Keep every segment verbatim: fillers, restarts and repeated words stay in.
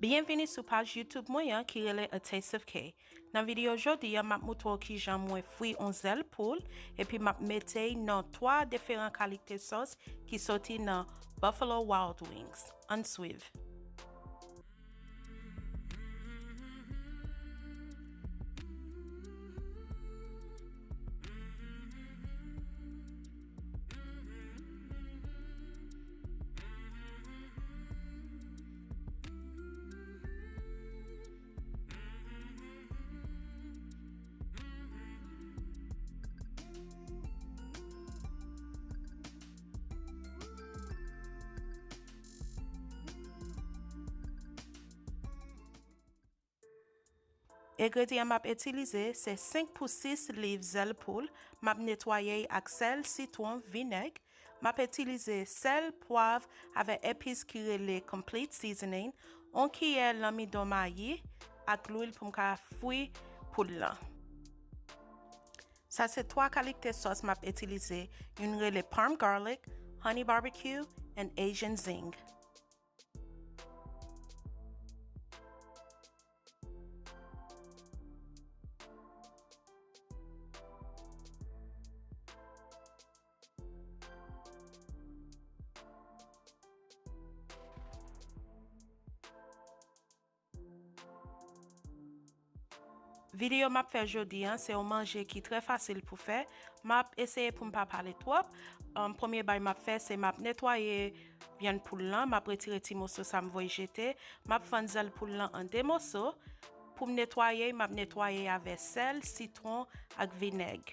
Byenvini sou paj YouTube mwen an ki rele A Taste of K. Nan videyo jodi a, m ap moutre w kijan mwen fri on zèl poul, epi m ap mete y nan twa diferan kalite sòs ki soti nan Buffalo Wild Wings. Ann swiv. Engredyan m ap itilize se senk pou sis liv zèl poul, m ap netwaye y ak sèl, sitwon, vinèg. M ap itilize sèl, pwav, avèk epis ki rele Complete Seasoning, on kiyè lanmidon mayi, ak lwil pou m ka fri poul lan. Sa se twa kalite sòs m ap itilize, youn rele Parm Garlic, Honey Barbecue, and Asian Zing. Videyo m ap fè jodi a, se yon manje ki trè fasil pou fè. M ap eseye pou m pa pale twòp. Em, premye bagay m ap fè, se m ap netwaye vyann poul lan. M ap retire ti moso sa m voye jete. M ap fann zèl poul lan an de moso. Pou m netwaye, m ap netwaye avè sèl, sitwon ak vinèg.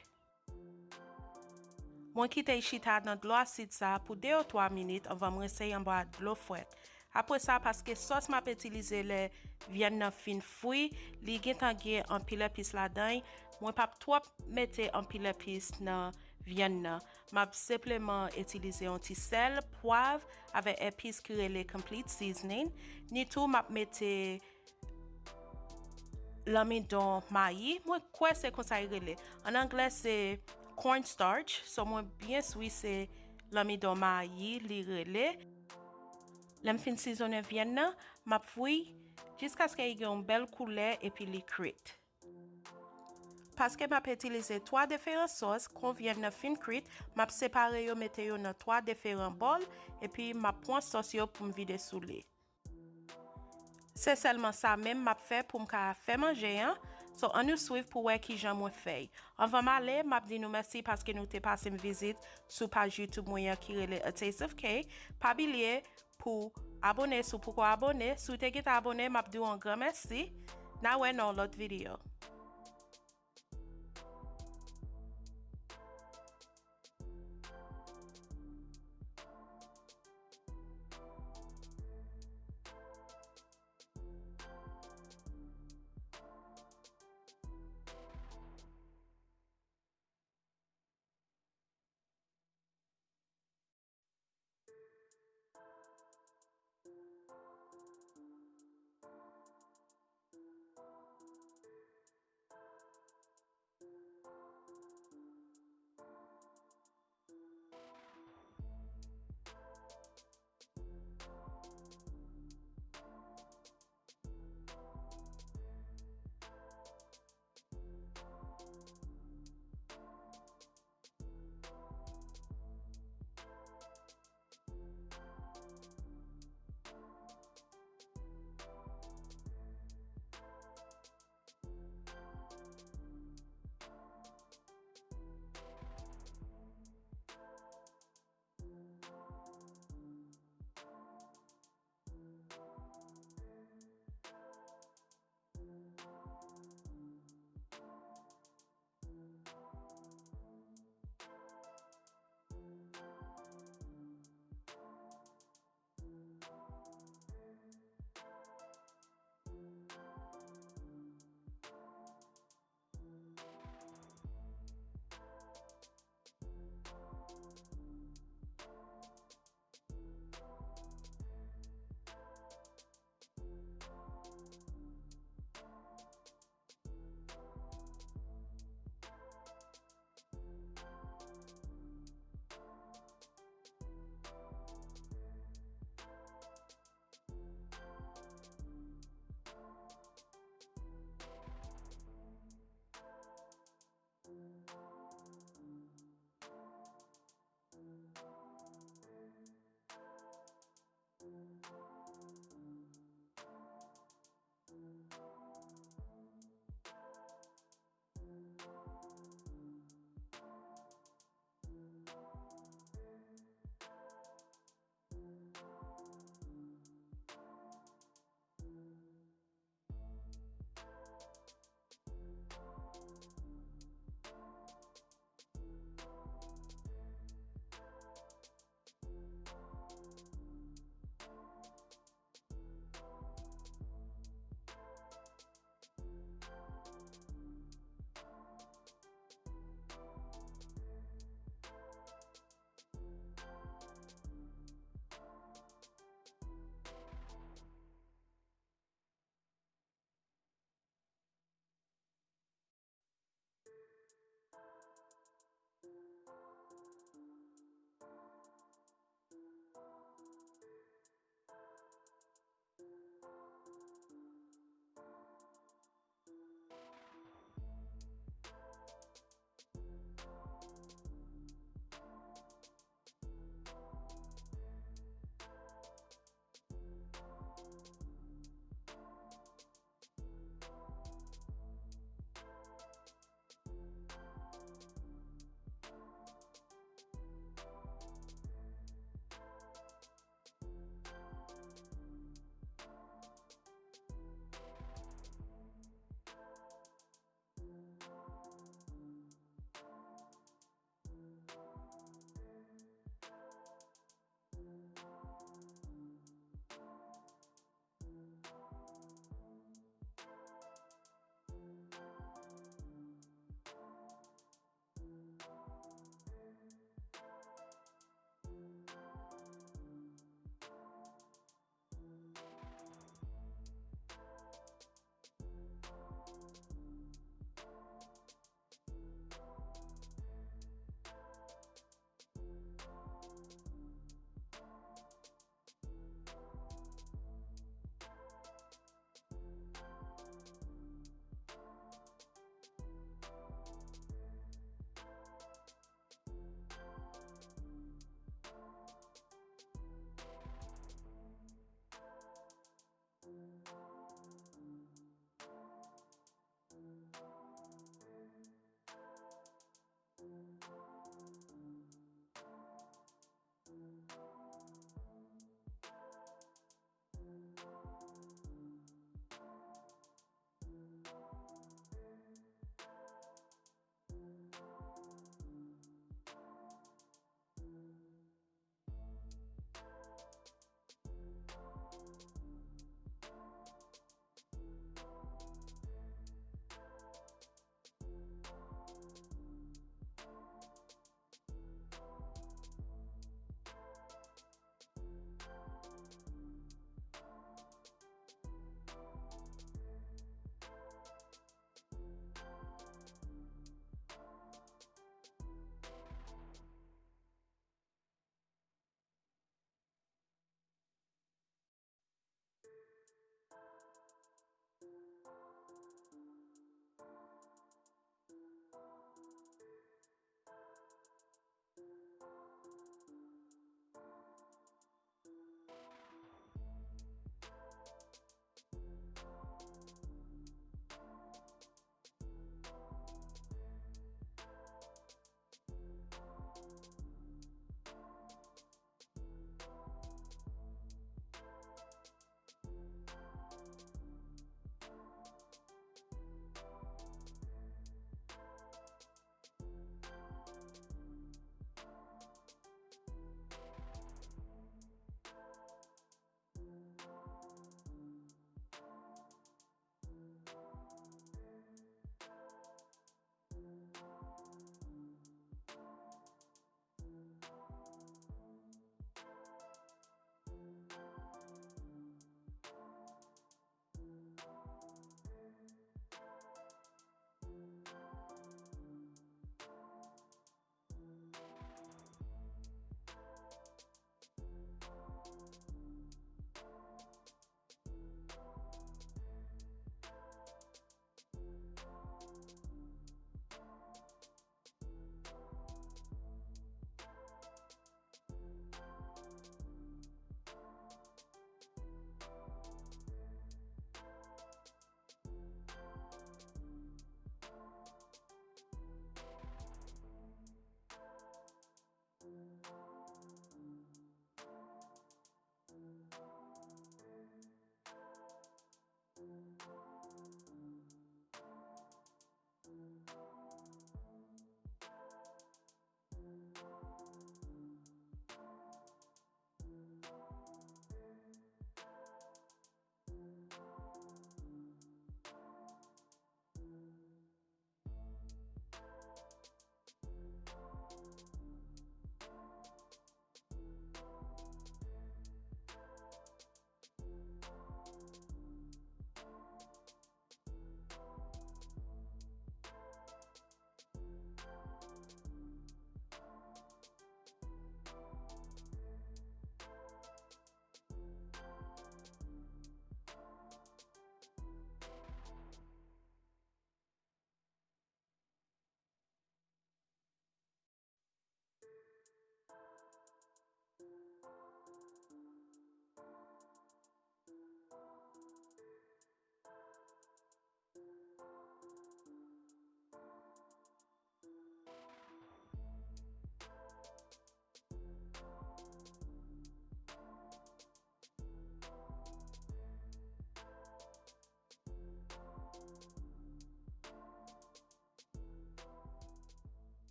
Mwen kite y chita nan dlo asid sa a pou de ou twa minit anvan m rense y anba dlo frèt. Apre sa, paske sòs m ap itilize lè vyann nan fin fri, li gentan gen anpil epis ladan y, mwen p ap twòp mete anpil epis nan vyann nan. M ap senpleman itilize yon ti sèl, pwav, avèk epis ki rele Complete Seasoning. Ni tou, m ap mete lanmidon mayi, mwen kwè se konsa li rele. An anglè, se corn starch, so mwen byen swi se lanmidon mayi li rele. Lè m fin sizonnen vyann nan, m ap fri jiskaske li gen yon bèl koulè epi li kwit. Paske m ap itilize twa diferan sòs, kon vyann nan fin kwit, m ap separe yo, mete yo nan twa diferan bòl, epi m ap pran sòs yo pou m vide sou li. Se sèlman sa menm m ap fè pou m ka fè manje an. So, ann nou swiv pou wè kijan mwen fè y. Anvan m ale, m ap di nou mèsi paske nou te pase m vizit sou paj YouTube mwen an ki rele A Taste of K. Pa bliye pou abone si w poko abone. Si w te gentan abone, m ap di w yon gran mèsi. N a wè nan yon lòt videyo.